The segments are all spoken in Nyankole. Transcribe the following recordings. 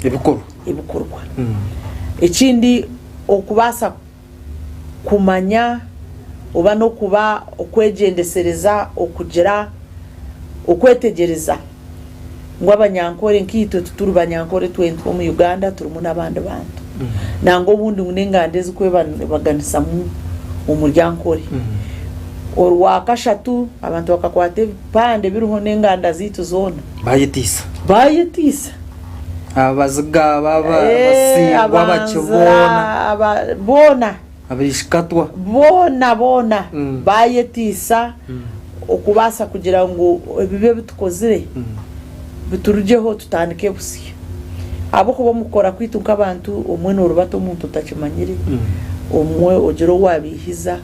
Ebikorwa. Ebikorwa. Ekindi okubaasa kumanya oba n'okuba okwegyendesereza okugira okwetegyereza ngu Abanyankore nkaitwe tituri Banyankore twenka omu Uganda turimu n'abandi bantu. Nangwa obundi ngu n'enganda ezikwebaganisamu omuri Ankore. Orwakashatu abantu bakakwata ebipande biriho n'enganda zaitu zoona. Bayeteisa. Bayeteisa. Abaziga, Abasingwa, Abaki boona. Boona. Abaishikatwa. Boona boona bayeteisa okubaasa kugira ngu ebibi ebi tukozire biturugyeho tutandike busya. Ahabw'okuba omu kukora kwaitu nk'abantu, obumwe noorubata omuntu otakimanyire, obumwe ogira ou waabiihiza,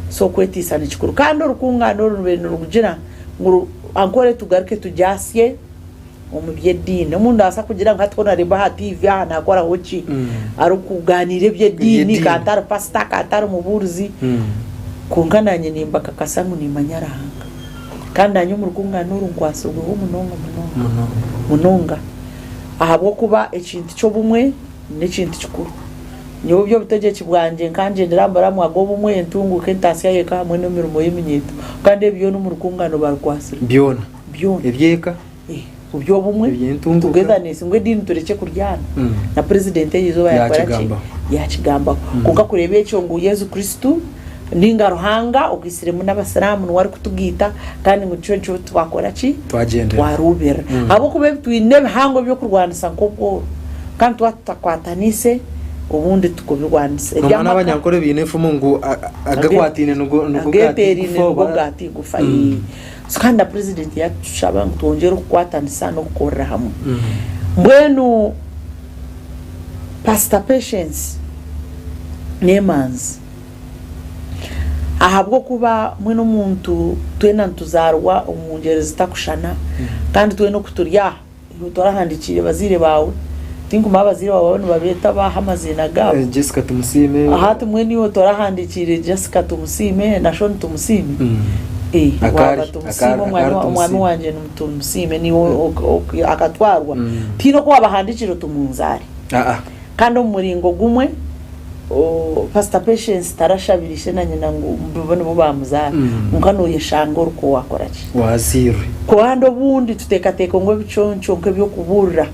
so okweteisa ni kikuru. Kandi orukungaane oru rubaire nirugira ngu Ankole tugaruke tugyasye omu by'ediini. Omuntu naabaasa kugira ngu hati hoona reeba aha tiivi aha naakoraho ki, arikugaaniira eby'ediini ka ntari pasita, ka ntari mubuurizi, kwonka naanye nimbakakasa ngu niimanya Ruhanga. Kandi naanye omu rukungaane oru nkwatsirweho munonga munonga munonga ahabw'okuba ekintu ky'obumwe n'ekintu kikuru. Nyowe eby'obutegyeki bwangye nkangyendera aha muramwa gw'obumwe, entunguuka, entaasya y'eka hamwe n'emirimo y'eminyeeto. Kandi ebi byona omu rukungaano barukwatsirwe. Byona. Byona. Eby'eka. Eby'obumwe, Eby'entunguuka. togetherness, ngu ediini turekye kuryana. Na purezidenti eryo izooba yaakora ki? Yaakigambaho. Yaakigambaho. Kwonka kureeba ekyo ngu Yesu Kristo ninga Ruhanga ogaitsiremu n'abasiraamu niwe arikutugaita kandi ngu nikyo nikyo twakora ki? Twagyendera. Twaruubirira. Ahabw'okuba ebi twine ebihango eby'okurwanisa nk'obworo kandi twaba tutakwataniise obundi tukubirwanisa. Nomanya Eby'amaka n'Abanyankore baine enfumu ngu agakwataine nigo nigo ageeteeraine gaatigufa nigo oba gaatigufa. So kandi na purezidenti yaatushaba ngu twongyere okukwatanisa n'okukorera hamwe. Mbwenu Pasita Patience n'emanzi ahabw'okuba mbwenu omuntu twena nituzaarwa omu ngyeri zitakushushana kandi twena oku turi aha iwe torahandikiire bazaire baawe, tinkumanya abazaire baawe waaba nibabeeta baaha amaziina gaabo. Jessica Tumusiime. Hati mbwenu iwe torahandikiire Jessica Tumusiime na Shon Tumusiime? Akaari, Waaba Tumusiime akaari, omwami akaari omwami Tumusiime. wangye ni Tumusiime niiwe akatwarwa tihaine oku waabahandiikire oti munzaare. Aa. Kandi omu muringo gumwe, Pastor Patience tarashabire ishe na nyina ngu bo nibo baamuzaara, kwonka nooyeshanga ori ku waakora ki? Waazairwe. Kandi obundi tuteekateeka ngu ebiconco nk'eby'okubuurira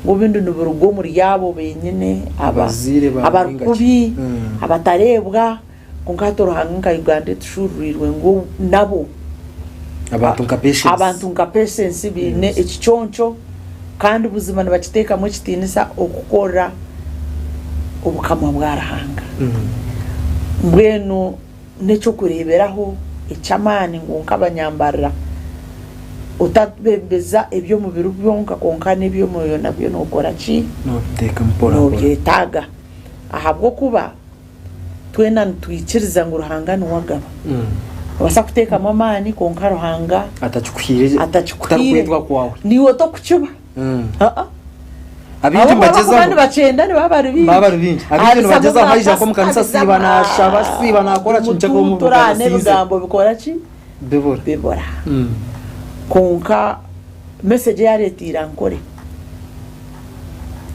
ngu obundi nibiruga omuri abo benyine aba Abazaire ba abari muringa ki? kubi, abatareebwa, kwonka hati Ruhanga nka Uganda etushuururiirwe ngu nabo Abantu nka Patience. abantu nka Patience baine ekiconco kandi buzima nibakiteekamu ekitiinisa okukora Obukama bwa Ruhanga. Mbwenu n'eky'okureeberaho eky'amaani ngu nk'abanyambarira otabembeza eby'omubiri byonka kwonka n'eby'omwoyo nabyo nookora ki? Noobiteeka mpora mpora. Noobyetaaga ahabw'okuba Twena nitwikiriza ngu Ruhanga niwe agaba. Nobaasa kuteekamu amaani kwonka Ruhanga Atakikuhaire atakikuhaire. kutarikwetwa kwawe. Niiwe otokukiba. Aa. Abaingi Ahabw'okuba abakuba nibagyezaho. nibakyenda nibaba bari baingi. Baba bari baingi. Abaingi Abizamu nibagyezaho bwa haija nk'omu pasita, kanisa abizamu asiiba naashaba, asiiba naakora kintu ky'omu Mutuutura kanisa ize. n'ebigambo bikora ki? Bibura. Bibura. Kwonka message ei areeteire Ankole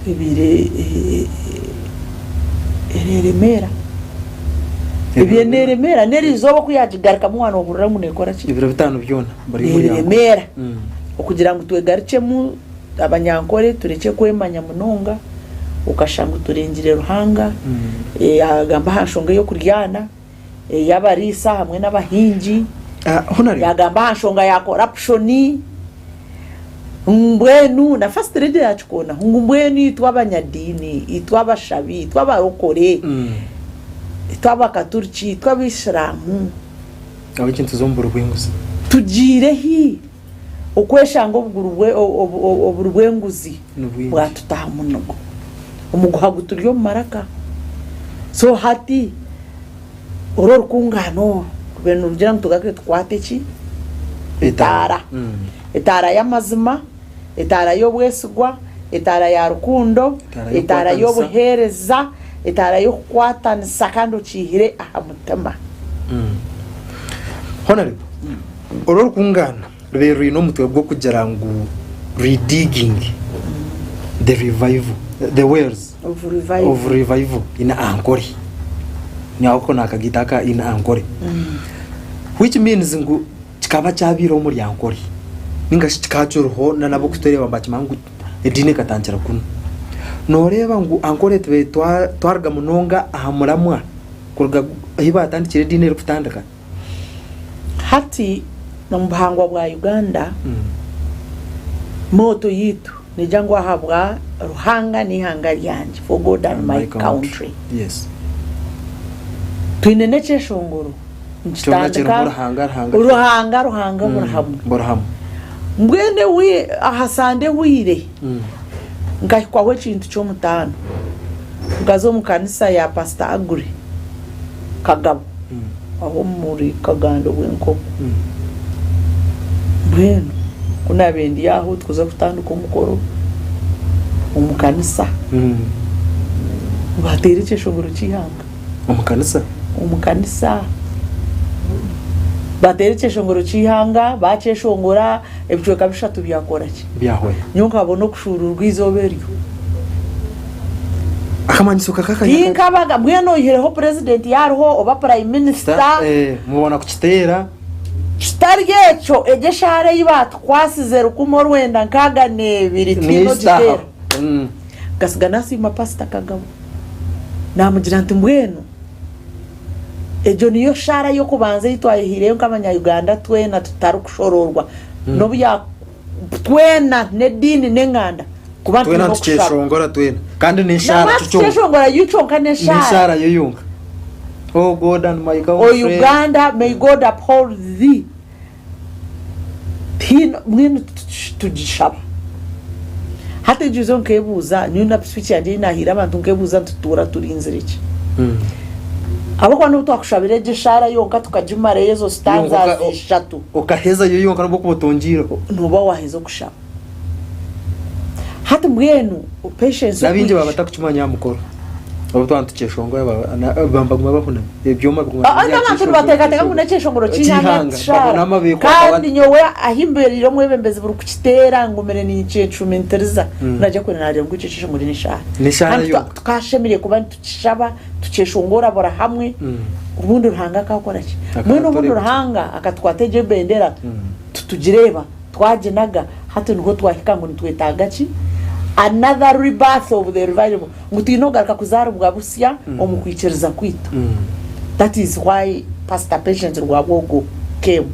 Ebaire neeremeera. Ebaire neeremeera n'erizooba ku yaagigarukamu waaba noohurira ngu neekora ki? Ebiro bitaano byona buri omuri Ankole. Neeremeera. Okugira ngu twegarukyemu Abanyankore turekye kwemanya munonga okashusha ngu turengire Ruhanga. Yaagamba aha nshonga ey'okuryana, ey'abariisa hamwe n'abahingi. Yaagamba aha nshonga ya korapushoni. Mbwenu na first lady yakikoonaho ngu mbwenu itwe abanyadiini, itwe abashabi, itwe abarokore, itwe abakaturiki, itwe abaisiramu. Ahabw'enki nituza omu buri bw'enguzi? Tugiire hi okweshanga obuguru bw'enguzi bwatutaha munogo? Omuguha guturi omu maraka. So hati oru orukungaano oru rube nirugira ngu tugaruke tukwate ki? Etaara. Etaara y'amazima, etaara y'obwesigwa, etaara ya rukundo, etaara y'obuheereza, etaara y'okukwatanisa kandi okiihire aha mutima. Honourable, oru orukungaana rubaire rwine omutwe gw'okugira ngu redigging. The revival, the wells Of revival. of revival in Ankole. Nako nakagita aka in Ankole. Which means ngu kikaba kyabaire omuri Ankole. Ninga shi kikaba kiriho na n'abokutureeba nibakimanya ngu ediini ekatandikira kunu. Noreeba ngu Ankole tubaire twaruga munonga aha muramwa kuruga ahu batandikire ediini erikutandika. Hati omu buhangwa bwa Uganda, motto yaitu negira ngu ahabwa Ruhanga n'eihanga ryangye, for God and my country. Twine n'ekyeshongoro nikitandika Ruhanga Ruhanga buri hamwe. Mbwenu aha Sande ehweire nkahikwaho ekintu ky'omutaano, nkaza omu kanisa ya Pastor Aggrey Kagabo. Aho omuri Kagando bw'enkoko. Mbwenu ku naabaire ndi aho tukuza kutandika omukoro omu kanisa, baateera ekyeshongoro ky'eihanga. Omu kanisa? Omu kanisa. Baateera ekyeshongoro ky'eihanga, baakyeshongora, ebicweka bishatu byakora ki? Byahwayo. Nyowe nkabona okushuuruurwa eizooba eryo. Akamanyiso kakakanya. Tinkabaga mbwenu oyihireho purezidenti yaariho oba prime minister. Mubona kukiteera. Kitari ekyo egyo eshaara ei baatukwasize 1962 tihaine ogiteera. Nkatsiga nasiima pasita Kagabo naamugira nti mbwenu egyo niyo shaara y'okubanza ei twayehaireyo nk'abanya Uganda twena tutarikushoroorwa n'obu Twena n'ediini n'enganda kuba Twena nitwine okushaba. nitukyeshongora twena kandi n'eshaara Nangwa kyo kyonka. tukyeshongora yo kyonka n'eshaara. N'eshaara yo yonka. Oh God and my O country. Uganda may God uphold thee. Tihaine mbwenu tugishaba. Hati ngizeho nkebuuza nyowe na speech yangye ei nahaire abantu nkebuuza nti tutuura turinzire ki? Ahabw'okuba n'obu twakushabira egyo eshaara yonka tukagimarayo ezo stanzas ishatu. Okahezayo yonka n'obu okuba otongyireho. Nooba waaheza okushaba. Hati mbwenu Patience N'abaingi baba okwija. batarikukimanya aha mukoro. Obu twaba nitukyeshongora baba nibaguma bahunami. Ebyoma biguma Ah, biri aha Abantu kyeshongoro, nibateekateeka ngu kyeshongoro. n'ekyeshongoro ky'eihanga Ky'eihanga. tushaara. Bahunama beekwata Kandi bati. nyowe ahi mbeereire omwebembezi buri kukiteera ngumire ninkyecumitiriza. Naagira kure naagira ngu ekyo ekyeshongoro n'eshaara. N'eshaara Kandi yonka. tukashemereire kuba nitukishaba, tukyeshongora buri hamwe. Obundi Ruhanga akakora ki? Mbwenu obundi Ruhanga akatukwata egyo ebendera tutugireeba twaginaga hati niho twahika ngu nitwetaaga ki? Another rebirth of the revival ngu twine kugaruka kuzaaribwa busya omu kwikiriza kwaitu. That is why Pastor Patience Rwabwogo came.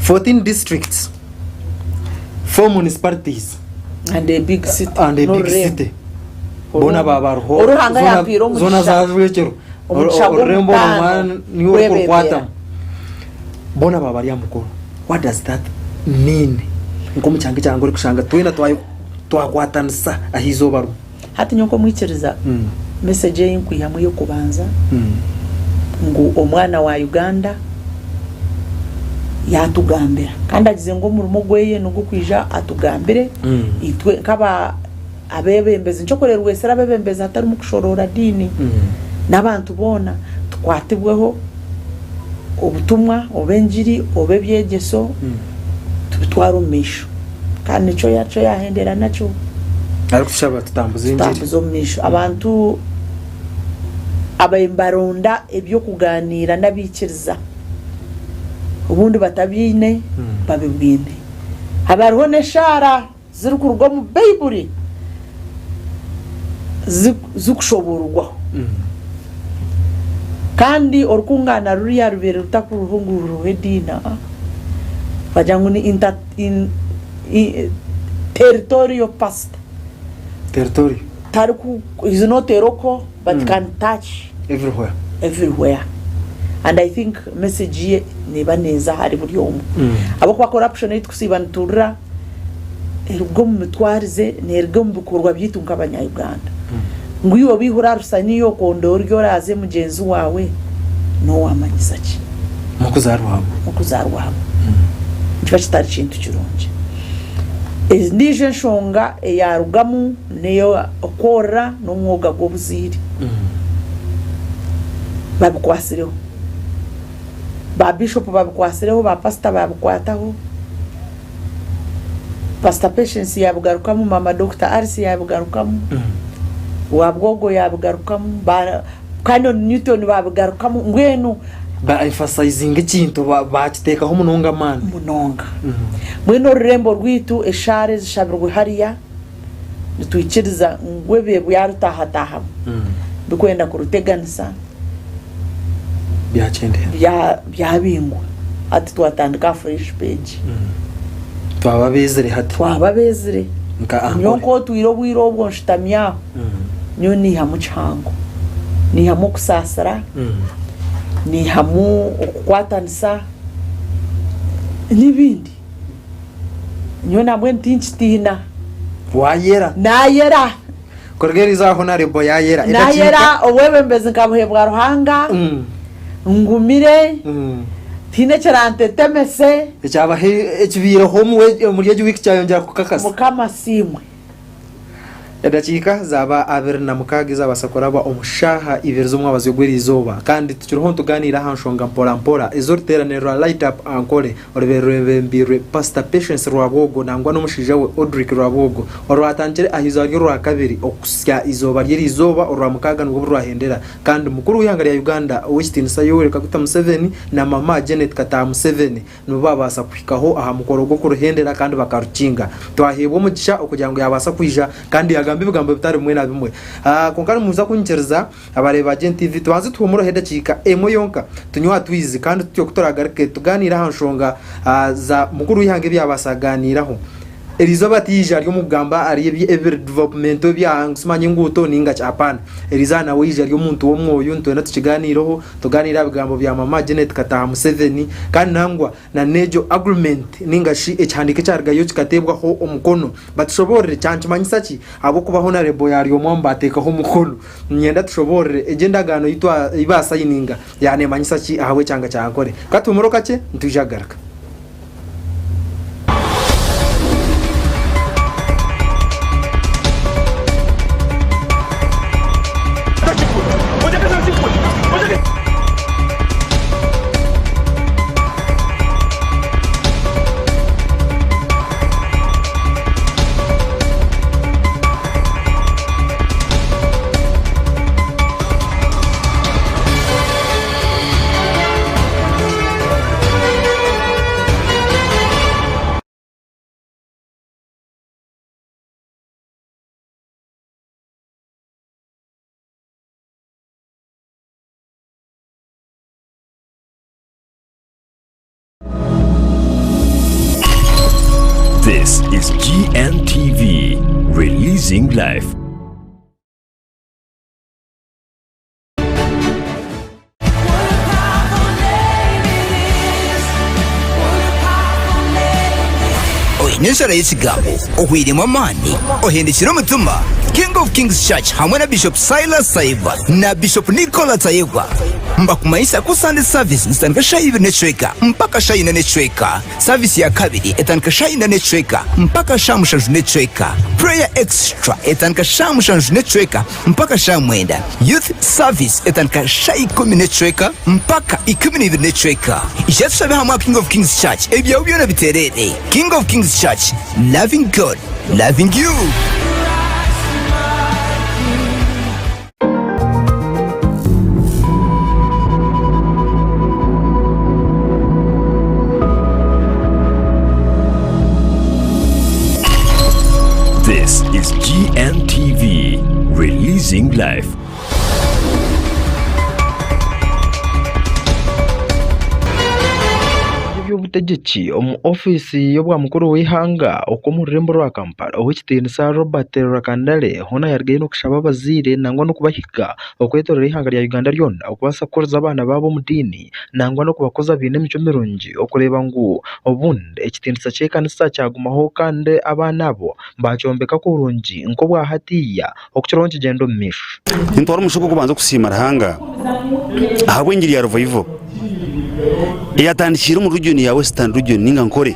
14 districts, 4 municipalities And a big city. and a big N'orurembo. city. Boona baaba bariho Oru Ruhanga zoona yaatwire zoona omugisha. zajwekyerwa. Omugisha Orurembo gw'omutaano orwo niiwe kwebembera. orikurukwatamu. Boona baaba bari aha mukoro. What does that mean? Nk'omu kyanga ekyange orikushanga twena twakwatanisa aha izooba rimwe. Hati nyowe nk'omwikiriza, message ei nkwihamu ey'okubanza ngu omwana wa Uganda yaatugambira kandi agize ngu omurimo gweye n'ogw'okwija atugambire itwe nk'aba Abeebembezi, nikyo kureerwesera abeebembezi hatarimu kushoroora diini n'abantu boona, tukwatibweho obutumwa oba engiri oba ebyegyeso tubitware omu maisho. Kandi nikyo nikyo yaahendera nakyo. Arikutushaba tutambuze engiri. Tutambuze omu maisho. Abantu ababaire nibaronda eby'okugaaniira n'abaikiriza obundi batabiine babibwine. Haba hariho n'eshaara. Zirikuruga omu Baiburi zikushoboororwaho. Kandi orukungaana ruriya rubaire rutakuruho ngu ruriho ediini, aa. Bagira ngu ni inter, in, i, territorial pastor. Territorial. Tariku, he's not a local but can touch Everywhere. everywhere. And I think message ye neeba neeza ahari buri omwe. Ahabw'okuba corruption ei tukusiiba nituhurira eruga omu mitwarize neeruga omu bikorwa byaitu nk'abanya-Uganda. Ngu iwe oba ihura rusani iwe okonda oryo oraaze mugyenzi waawe, n'owaamanyisa ki? N'okuzaarwa hamwe. N'okuzaarwa hamwe. Nikiba kitari kintu kirungi. Endiijo enshonga eyaarugamu n'ey'okworora n'omwoga gw'obuzaire. Babikwatsireho. Ba Bishopu babikwatsireho, ba Pasita babikwataho. Pastor Patience yaabigarukamu, Maama Dokita Alice yaabigarukamu, Rwabwogo yaabigarukamu, ba Canon Newton baabigarukamu, mbwenu. Ba emphasizinga ekintu, baakiteekaho munonga amaani. Munonga. Mbwenu orurembo rwaitu, eshaara ezishabirwe hariya, nitwikiriza ngu ebyo byarutaahataahamu birikwenda kuruteganisa. Byakyendera. Byabingwa. Hati twatandika aha fresh page. Twaba abeezire hati. Twaba abeezire. Nka Nyowe Ankole. nk'otwire obwire obwo nshutami aho, nyowe niihamu kihango. Niihamu okusaasira, niihamu okukwatanisa, n'ebindi. Nyowe nambwenu tinkitiina. Waayera. Naayera. Kuruga eriizooba Honarebo yaayera. Naayera, obwebembezi nkabuheebwa Ruhanga, ngumire, tihaine ekirantetemese. Ekyabaho ekibaireho omuri egi wiiki kyayongyera kukakasa. Mukama asiimwe. Edakiika zaaba 26 ezabaasa kuraba omu shaaha ibiri z'omwabazyo gw'eriizooba kandi tukiriho nitugaaniira aha nshonga mpora mpora ez'oruteerane rwa Light Up Ankole orubaire rwebembeirwe Pasita Patience Rwabwogo nangwa n'omushaija we Odrick Rwabwogo orwatandikire aha izooba ry'orwakabiri okuhitsya eizooba ry'eriizooba orwamukaaga nibwo rwahendera kandi mukuru w'eihanga rya Uganda Ow'ekitiinisa Yoweri Kaguta Museveni na Mama Janet Kataha Museveni nibo baabaasa kuhikaho aha mukoro gw'okuruhendera kandi bakarukinga. Twaheebwa omugisha okugira ngu yaabaasa kwija kandi yaagamba ebigambo bitari bimwe na bimwe. Kwonka nimuza kunyikiriza abareebi ba GNTV tubanze tuhuumureho edakiika emwe yonka tunywe aha twizi kandi tutyo ku turaagaruke tugaaniire aha nshonga za mukuru w'eihanga ebi yaabaasa kugaaniiraho. Eriizooba tihaija ari omu kugamba ahari ebiri development ebya ngu simanya enguuto ninga ki hapana. Eriizooba nawe aija ari omuntu w'omwoyo nitwenda tukigaaniireho. Tugaaniire aha bigambo bya Mama Janet Kataha Museveni kandi nangwa na n'egyo agreement ninga shi ekihandiiko ekyarugayo kikateebwaho omukono. Batushoboorore kyankimanyisa ki ahabw'okuba Honarebo yaari omwe omu baateekaho omukono. Niinyenda tushoboorore egyo endagaano ei baasayininga yaanemanyisa ki ahabw'ekyanga kya Ankole. Ka tuhumure kakye nitwija kugaruka. This is GNTV, releasing life. Oine enjara y'ekigambo, ohweiremu amaani, ohendekire omutima? King of Kings Church hamwe na Bishop Silas Tayebwa na Bishop Nicola Tayebwa nibakumanyisa ku Sunday service nizitandika shaaha ibiri n'ekicweka mpaka shaaha ina n'ekicweka. Service ya kabiri etandika shaaha ina n'ekicweka mpaka shaaha mushanju n'ekicweka. Prayer extra etandika shaaha mushanju n'ekicweka mpaka shaaha mwenda. Youth service etandika shaaha ikumi n'ekicweka mpaka 12 n'ekicweka. Ija tushabe hamwe aha King of Kings Church ebyawe byona bitereere. King of Kings Church, loving God, loving you. This is GNTV, releasing life. Eby'obutegyeki omu ofiisi y'obwa mukuru w'eihanga okw'omu rurembo rwa Kampala Ow'ekitiinisa Robert Rwakandare hoona yarugayo n'okushaba abazaire nangwa n'okubahiga okwetoorora eihanga rya Uganda ryona okubaasa kukuriza abaana baabo omu diini nangwa n'okubakuza baine emicwe mirungi okureeba ngu obundi ekitiinisa ky'ekanisa kyagumaho kandi abaana abo baakyombeka kurungi nk'obwa hatiiya okukiraho nikigyenda omu maisho. Nintwara omugisha ogu kubanza kusiima Ruhanga ahabw'engiri ya Revival eyatandikiire omu region ya Western region ninga Nkore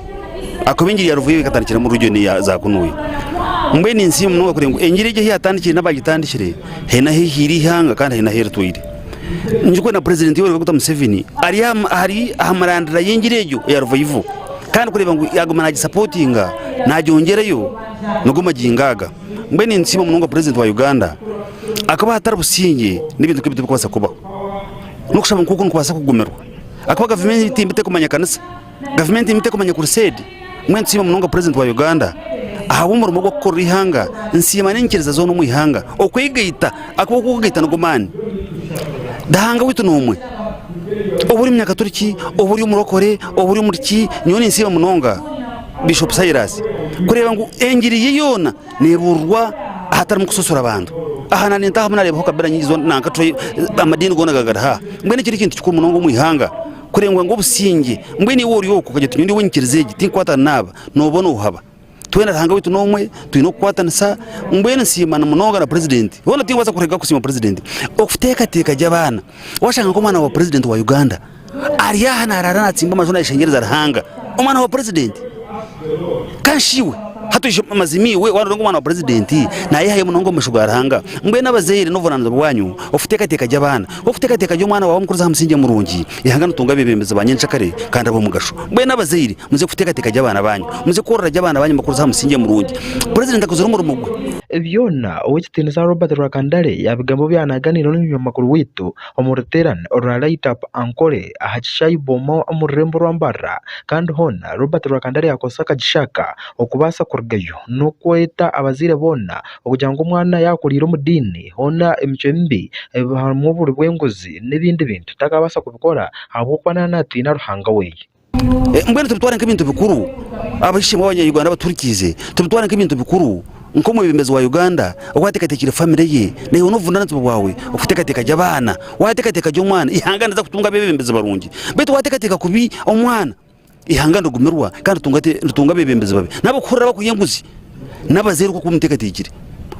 ahakuba engiri ya Revival ekatandikira omu region ya za kunuya. Mbwenu ninsiima munonga kureba ngu engiri egi ahu yatandikire n'abagitandikire haine ahu ehiire eihanga kandi haine ahu eritwaire. Nyijuka na President Yoweri Kaguta Museveni ari aha marandira y'engiri egyo eya Revival. Kandi kureeba ngu yaaguma naagisapotinga naagyongyerayo nigo magingo aga. Mbwenu ninsiima munonga purezidenti wa Uganda akaba hatari busingye n'ebintu nk'ebi tibirikubaasa kubaho. N'okushaba nk'oku nikubaasa kugumirwa ahakuba gavumenti mbi terikumanya kanisa, gavumenti mbi terikumanya kuruseedi. Mbwenu nsiima munonga purezidenti wa Uganda ahabw'omurimo ogu arikukorera eihanga. Nsiima n'enyikiriza zoona omu ihanga okwegaita ahakuba okwegaita nigo maani. Ruhanga waitu n'omwe. Oba ori Munyakaturiki, oba ori omurokore, oba ori omuri ki, nyowe ninsiima munonga Bishop Silas kureeba ngu engiri ye yoona neebuurirwa ahatarimu kusosola abantu. Aha na nintaahamu naareebaho kabira nyingi zoona nanka amadiini goona gagari aha. Mbwenu eki n'ekintu kikuru munonga omu ihanga kureeba ngu obusingye. Mbwenu iwe ori okwo okagira oti nyowe ndi ow'enyikiriza egi tinkukwatana naaba, nooba noohaba. Twena Ruhanga waitu n'omwe, twine okukwatanisa. Mbwenu nsiima na munonga na purezidenti. Hoona tinkubaasa kureka kusiima purezidenti okuteekateeka gye abaana. Waashanga nk'omwana wa purezidenti wa Uganda ari aha naaraara naatsimba amaju naayeshengyereza Ruhanga, omwana wa purezidenti! Kandi shi iwe? Hati oije mazima iwe waareeba ngu omwana wa purezidenti naayehayo munonga omu maisho ga Ruhanga. Mbwenu abazaire n'obuvunaanizibwa bwanyu okuteekateeka gye abaana. Okuteekateeka gye omwana waawe omukurize aha musingye murungi, eihanga nitunga abeebembezi ba nyencakare kandi ab'omugasho. Mbwenu abazaire muze kuteekateeka gye abaana baanyu, muze kworora gye abaana baanyu mubakurize aha musingye murungi. Purezidenti akozire omurimo gwe. Byona, Ow'ekitiinisa Robert Rwakandare yaabigamba obu yaaba naaganiira n'omunyamakuru waitu omu ruteerane orwa Light Up Ankole aha kishaayi Boma omu rurembo orwa Mbarara kandi hoona Robert Rwakandare yaakozesa akagisha aka okubaasa kurugayo n'okweta abazaire boona okugira ngu omwana yaakuriire omu diini hoona emicwe mibi harimu oburi bw'enguzi n'ebindi bintu takabaasa kubikora ahabw'okuba naaba naatiina Ruhanga we. Mbwenu tubitware nk'ebintu bikuru, ab'eishe-emwe Abanya-Uganda abaturikiize, tubitware nk'ebintu bikuru nk'omwebembezi wa Uganda oku ateekateekire famire ye, naiwe n'obuvunaanizibwa bwawe okuteekateeka gye abaana. Waateekateeka gye omwana, eihanga niriza kutunga abeebembezi barungi. Beitu waateekateeka kubi omwana, eihanga nirigumirwa kandi ritunga abeebembezi babi. N'abarikuhurira barikurya enguzi n'abazaire oku orikuba omuteekateekire.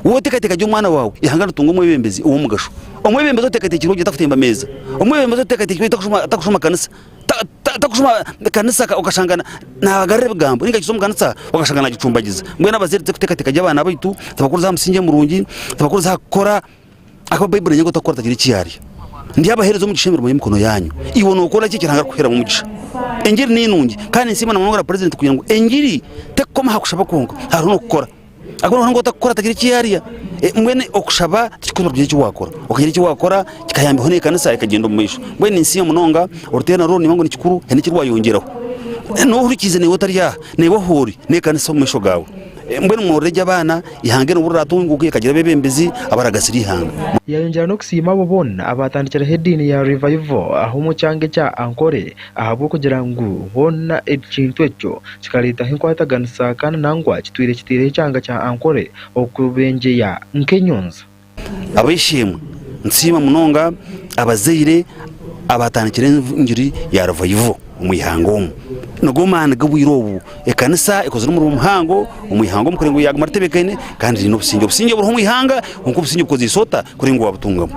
Waaba oteekateeka gye omwana waawe, eihanga niritunga omwebembezi ow'omugasho. Omwebembezi oteekateekirwe gye takutemba meeza. Omwebembezi oteekateekirwe gye takushoma kanisa. Takushoma kanisa okashanga nabagarira ebigambo ninga akiza omu kanisa okashanga nagicumbagiza. Mbwenu abazaire tuze kuteekateeka gye abaana baitu, tubakurize aha musingye murungi, tubakurize aha kukora ahakuba Baiburi negira ngu otakukora tagira eki yaarya. Ndyabaheereza omugisha emirimo y'emikono yaanyu. Iwe nookora ki eki Ruhanga arikukuheeramu omugisha? Engiri ni nungi kandi ninsiima na munonga na purezidenti kugira ngu engiri tekukoma aha kushaba kwonka hariho n'okukora. Ahakuba nooshanga otakukora tagira eki yaarya. Mbwenu okushaba tikikuhwera kugira eki waakora. Okagira eki waakora kikayambaho n'ekanisa ekagyenda omu maisho. Mbwenu ninsiima munonga oruteerane oru niinywa ngu ni kikuru haine eki rwayongyeraho. N'ohurikiize naiwe otari aha, naiwe ahu ori n'ekanisa omu maisho gaawe. Mbwenu mworore gye abaana, eihanga eri obu riraatunguuka rikagira abeebembezi abaragasire eihanga. Yayongyera n'okusiima abo boona abatandikireho ediini ya Revival aha omu kyanga ekya Ankole ahabw'okugira ngu hoona ekintu ekyo kikareetaho enkwataganisa kandi nangwa kitwire kitaireho ekyanga kya Ankole okubengyeya nk'enyonza. Ab'eishe-emwe, nsiima munonga abazaire abaatandikire engiri ya Revival omu ihanga omu. Nigo maani g'obwire obu. Ekanisa ekozire omurimo muhango omu ihanga omu kureeba ngu ryaguma ritebeekaine kandi riine obusingye. Obusingye buriho omu ihanga kwonka obusingye bukozeise ota kureeba ngu waabutungamu?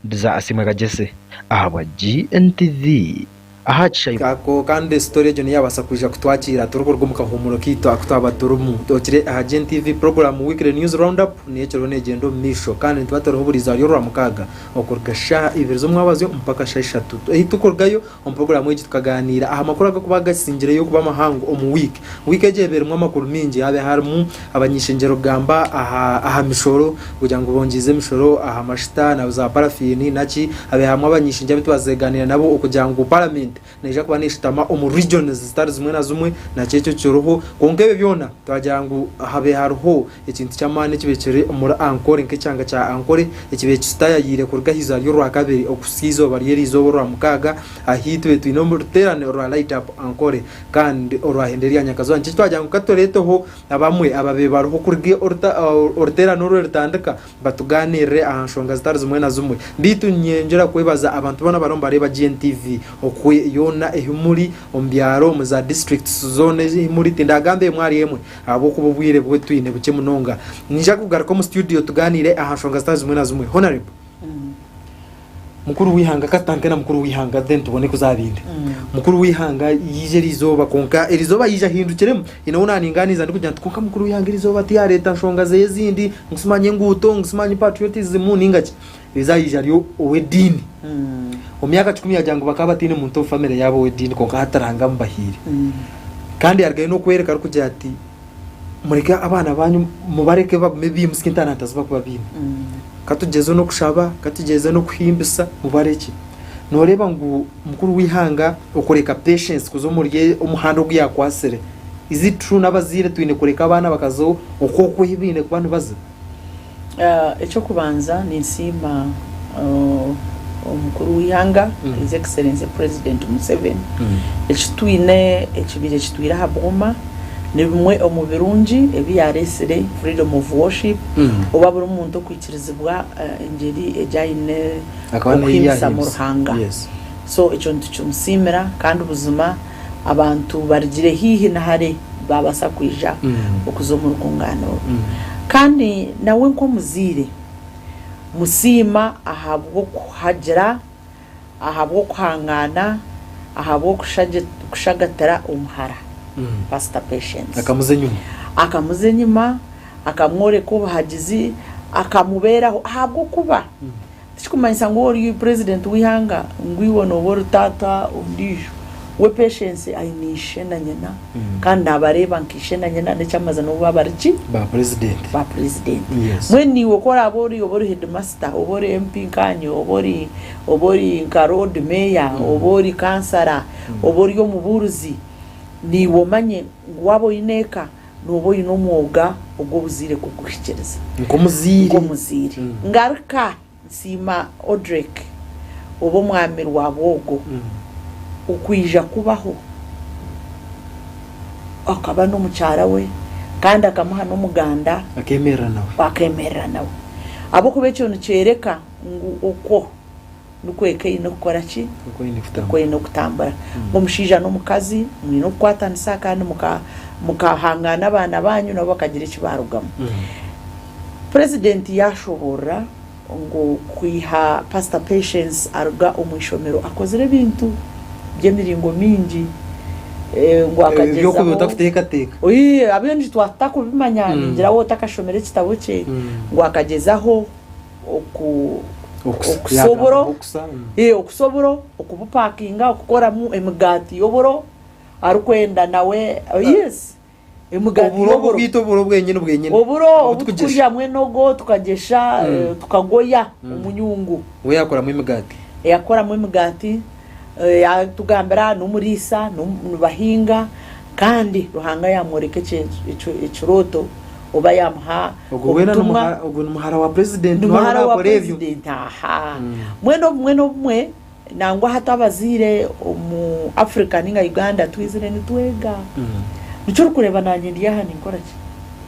Ndiza Asiimwe Kagyese ahabwa GNTV. Aha kishaayi. Ako kandi story egyo niyo yabaasa kwija kutwakiira turikuruga omu kahuumuro kaitu aku twaba turimu. Okire aha GNTV program Weekly News Roundup niyo ekiriho negyenda omu maisho kandi nituba turiho buri izooba ry'Orwamukaaga okuruga shaaha ibiri z'omwabazyo mpaka shaaha ishatu. Ei tukurugayo omu program egi tukagaaniira aha makuru agakuba gasingireyo kuba mahango omu wiiki. Wiiki egi eba erimu amakuru maingi habe harimu abany'ishengyero kugamba aha aha mishoro kugira ngu bongyize emishoro aha mashuta na za parafiini naki habe harimu abany'ishengyero abu twazeeganiira nabo okugira ngu paramenti neija kuba neeshutama omu regions zitari zimwe na zimwe nakyo ekyo kiriho. Kwonka ebyo byona twagira ngu habe hariho ekintu ky'amaani ekibaire kiri omuri Ankole nk'ekyanga kya Ankole ekibaire kitaayayiire kuruga aha izooba ry'Orwakabiri okuhitsya eizooba ry'eriizooba Orwamukaaga ahu tubaire twine oruteerane orwa Light Up Ankole. Kandi orwahenda erya nyakazooba nikyo twagira ngu ka tureeteho abamwe ababaire bariho kuruga oruteerane oru rutandika batugaaniirire aha nshonga zitari zimwe na zimwe. Beitu niinyongyera kwebaza abantu boona abariho nibareeba GNTV okwe yoona ehi muri omu byaro, omu za districts zoona ehi muri, tindagamba emwe ahari emwe ahabw'okuba obwire bu twine bukye munonga. Niinyija kugaruka omu studio tugaaniire aha nshonga zitari zimwe na zimwe. Honarable. Mukuru w'eihanga ka tutandike na mukuru w'eihanga then tubone kuza aha bindi. Mukuru w'eihanga yaija eriizooba kwonka eriizooba yaija ahindukiremu haine ou naaningaaniiza ndikugira nti kwonka mukuru w'eihanga eriizooba tiyareeta nshonga zeye ezindi ngu simanya enguuto ngu simanya patriotism ninga ki. Eriizooba yaija ari ow'ediini. Omu myaka kikumi yaagira ngu bakaba bataine muntu omu famire yaabo ow'ediini kwonka hati Ruhanga amubahaire. Kandi yarugayo n'okworeka arikugira ati mureke abaana banyu mubareke bagume baimutsye entaranta zi barikuba baine. Ka tugyezeho n'okushaba, ka tugyezeho n'okuhimbisa, mubarekye. Nooreeba ngu mukuru w'eihanga okureka patience kuza omuri omuhanda ogu yaakwatsire, is it true n'abazaire twine kureka abaana bakaza okwo oku baine kuba nibaza? Eky'okubanza ninsiima omukuru w'eihanga His Excellency President Museveni. Eki twine ekibaire kitwire aha Bwoma ni bimwe omu birungi ebi yaareetsire, freedom of worship, oba buri muntu okwikirizibwa engyeri egi aine okuhimbisamu Ruhanga. So ekyo nitukimusiimira kandi buzima abantu barugire haihi na hare baabaasa kwija okuza omu rukungaano oru. Kandi nawe nk'omuzaire, musiima ahabw'okuhagira, ahabw'okuhangaana, ahabw'okushagatira omuhara, Pastor Patience. Akamuza enyima. Akamuza enyima, akamworeka obuhagizi, akamubeeraho ahabw'okuba Tikikumanyisa ngu ori president w'eihanga ngu iwe nooba ori taata ondiijo. We Patience aine ishe na nyina kandi naabareeba nka ishe na nyina n'eky'amazima n'obu baaba bari ki? Ba president. Ba president. Yes. Mbwenu iwe ku oraabe ori oba ori headmaster oba ori MP nkaanye oba ori oba ori nka road mayor oba ori kansara oba ori omubuurizi naiwe omanye ngu waaba oine eka Nooba oine omwoga ogw'obuzaire kuguhikiiriza. Nk'omuzaire. Nk'omuzaire. Ngaruka nsiima Odrek oba omwami Rwabwogo okwija kubaho akaba n'omukyara we kandi akamuha n'omuganda. Akeemerera nawe. Akeemerera nawe. Ahabw'okuba ekyo nikyoreka ngu okwo. Nikwo eka eine kukora ki? Nikwo eine kutambura. Nk'omushaija n'omukazi mwine okukwatanisa kandi mukahangaana abaana baanyu nabo bakagira eki baarugamu. Purezidenti yaashoboorora ngu kwiha Pasita Patience aruga omu ishomero akozire ebintu by'emiringo mingi ngu akagyezaho. Eby'okuba otarikuteekateeka. Abaingi twatakubimanya ningira waaba otakashomire ekitabo kye ngu akagyezaho. oku okusa oburo okusa oburo okubupakinga okukoramu emigaati y'oburo arikwenda nawe yes emigaati Oburo obu bwaitu oburo bwenyini bwenyini oburo obu tukuryamu enogo tukagyesha tukagoya omu nyungu. We yakoramu emigaati. Yakoramu emigaati yatugambira n'omuriisa nibahinga kandi Ruhanga yamworeka ekirooto oba yamuha Ogwo weena ni obutumwa. muhara ogwo ni muhara wa president Ni niwe muhara wa arakora ebyo. president aha. Mbwenu obumwe n'obumwe nangwa hati abazaire omu Africa ninga Uganda twizire nitwega. Nikyo orikureeba nanye ndi aha ninkora ki?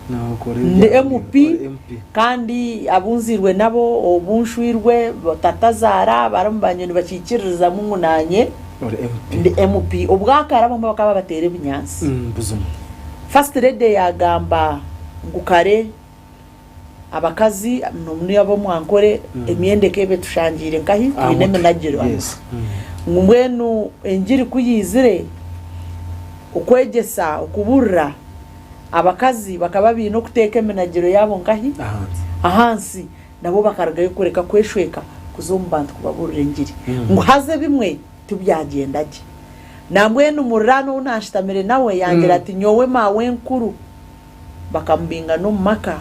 Nokora Ndi ebya MP ori MP. kandi abu nzairwe nabo obu nshwirwe tatazaara barimu banye nibakiikiririzamu ngu nanye Ori MP. ndi MP. Obwakare abamwe bakaba babateera ebinyaatsi. Buzima. First lady yagamba ngu kare abakazi nomuno ab'omu Ankole emyenda ekaba etushangiire nkahi Aha twine mutwe. eminagiro aha Yes. mutwe. Ngu mbwenu engiri ku yaizire okwegyesa okuburira abakazi bakaba baine okuteeka eminagiro yaabo nkahi? Ahansi. Ahansi. Nabo bakarugayo kureka kweshweka kuza omu bantu kubaburira engiri. Ngu haza ebimwe tibyagyenda gye. Nambwenu muriraanwa ou naashutamire nawe yangira ati, Nyowe maawenkuru bakamubinga n'omu maka,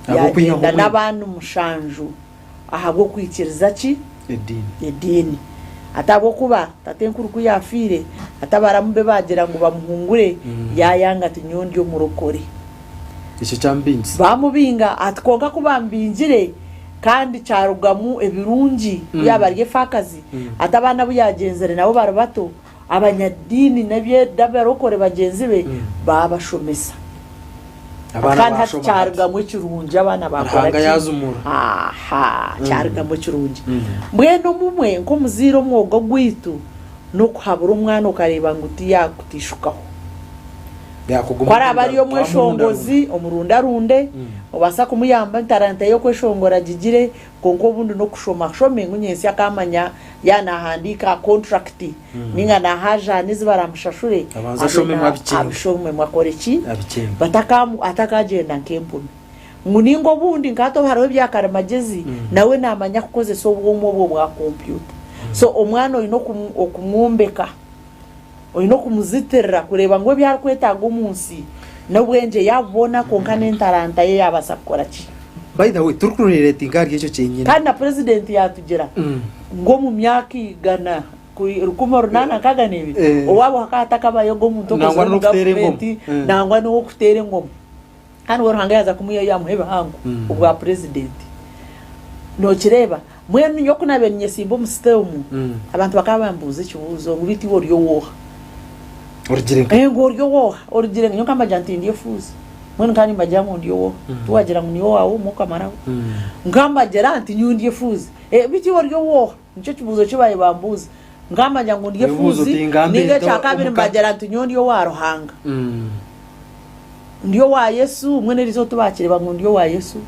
Ahabw'okwihaho yaagyenda omwenda. n'abaana mushanju ahabw'okwikiriza ki? Ediini. Ediini. Ati ahabw'okuba tatenkuru ku yaafiire, ati abaramu be baagira ngu bamuhungure, yaayanga ati, Nyowe ndi omurokore. Ekyo kyamubingisa. Baamubinga, ati kwonka ku baamubingire kandi kyarugamu ebirungi, ku yaaba ari efaakazi, ati abaana abu yaagyenzire nabo bari bato, abanyadiini n'abarokore bagyenzi be baabashomesa. Abaana Kandi hati baashoma hati. kyarugamu ekirungi, abaana baakora Ruhanga ki? yaazumura. Aha, kyarugamu ekirungi. Mbwenu obumwe nk'omuzaire omwoga ogwaitu n'okuhabura omwana okareeba ngu tiyaakutishukaho. Yaakuguma Ku araabe ari omurunda- omweshongozi, omurundarunde, obaasa kumuyamba entaranta ye y'okweshongora agigire, kwonka obundi n'okushoma ashome ngu nyentsya akaamanya yaaba naahandiika kontrakiti nainga naahajaana ezi baraamushashure, Abanze abe ashomemu na- abikyenge. abishomemu akore ki? Abikyenge. Batakamu atakaagyenda nk'empumi. Ngu nainga obundi nka hati hariho ebya karimagyezi, nawe naamanya kukozesa obwoma obwo bwa kompyuta. So omwana oine okumwombeka. Oine okumuzitirira kureeba ngu ebi arikwetaaga omu nsi n'obwengye yaabubona kwonka n'entaranta ye yaabaasa kukora ki. By the way, turikurelatinga ahari ekyo kyenyine. Kandi na purezidenti yaatugira ngu omu myaka igana, 1862, owaabo hakaba hatakabayoga omuntu Nangwa okozire omu n'okuteera engoma. gavumenti nangwa n'ow'okuteera engoma. Kandi we Ruhanga yaaza kumwihayo yaamuha ebihango obwa purezidenti. Nookireeba? Mbwenu nyowe ku naabaire ninyesimba omu site omu, abantu bakaba bambuuza ekibuuzo ngu beitu iwe ori ow'oha? Orugire nka. Ngu ori ow'oha? Orugire nka. Nyowe nkambagira nti ndi efuuzi. Mbwenu nkaba nimbagira ngu ndi ow'oha? Tiwagira ngu niiwe owaawe omwe okamaraho? Nkambagira nti nyowe ndi efuuzi. Beitu iwe ori ow'oha? Nikyo kibuuzo ki baabaire bambuuza. Nkambagira ngu ndi Ebibuuzo efuuzi, tingambe nainga nti ekyakabiri omuka. mbagira nti nyowe ndi owa Ruhanga. Ndi owa Yesu, mbwenu eriizooba tibaakireeba ngu ndi owa Yesu.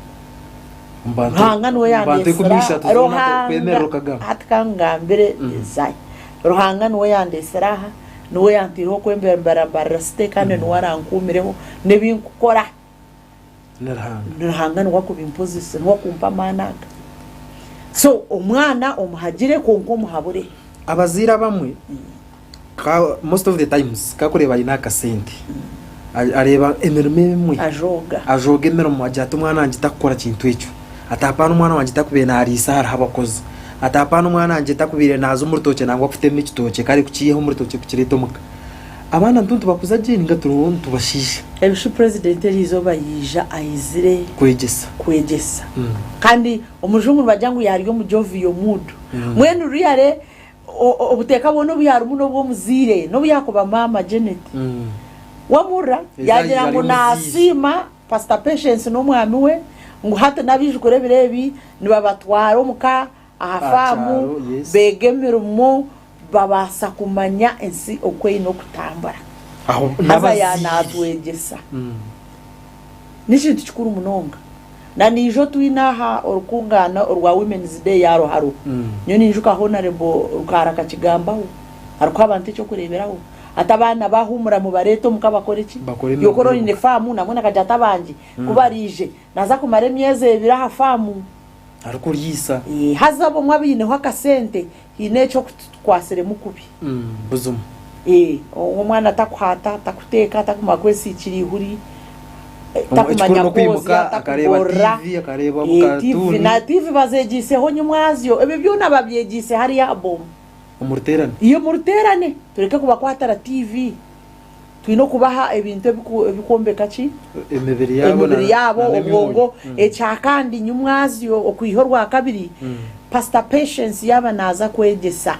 Ruhanga niwe yandeetsire aha. Ruhanga, hati ka nkugambire Isaya, Ruhanga niwe yandeetsire aha, niwe yantaireho kwembembera Mbarara City kandi niwe arankuumireho n'ebi nkukora. Ni Ruhanga niwe akubimpozesa, niwe akumpa amaani aga. So omwana omuhagire kwonka omuhabure. Abazaire abamwe Ka most of the times ka akureeba aine akasente areeba emirimo emwe Ajooga. ajooga emirimo agira ati omwana wangye takukora kintu ekyo ati apaana omwana wangye takubaire nariisa hariho abakozi ati apaana omwana wangye takubaire naaza omu rutookye nangwa kutema ekitookye kare kukiiha omu rutookye kukireeta omuka. Abaana nitwo nitubakuza gye ninga turiho nitubashiisha? Ebishu president eriizooba yaija aizire Kwegyesa. kwegyesa kandi omujungu nibagira ngu yaari omu jovial mood mbwenu really Obuteeka bwona obu yaarimu n'obw'omuzaire, n'obu yaakuba maama Janet. Wamuhurira yaagira ngu naasiima Pastor Patience n'omwami we ngu hati n'abaijukuru ebiro ebi nibabatwara omu ka aha faamu beega emirimo babaasa kumanya ensi oku eine okutambura. Haza yaanaatwegyesa. N'ekintu kikuru munonga. Na niijo twine aha orukungaana orwa Women's Day ya Ruharo. Nyowe ninjuka Honarebo Rukaara akakigambaho arikuha abantu eky'okureeberaho ati abaana baahumura mubareete omuka bakore ki? Bakore emirimo Yokora oine y'omuka. faamu nambwenu akagira ati abangye ku baraije naaza kumara emyezi ebiri aha faamu. Arikuriisa. Haza abamwe abaineho akasente haine eki okutukwatsiremu kubi. Buzima. Omwana takuhaata, takuteeka, takumanya kwesiikira eihuri, Ekikuru takumanya n'okwimuka kwozya, akareeba takugorora. TV, akareeba TV obukarituuni. na TV bazeegyiiseho nyimwazyo. Ebyo byona babyegiise hariya aha bomu. Omu ruteerane. Iyo omu ruteerane. Tureke kubakwatira TV. Twine okubaha ebintu ebikwombeka ki? Emibiri yaabo Emibiri yaabo, na n'emyoyo. obwongo. Ekya kandi nyimwazyo okwiha orwakabiri, Pastor Patience yaaba naaza kwegyesa,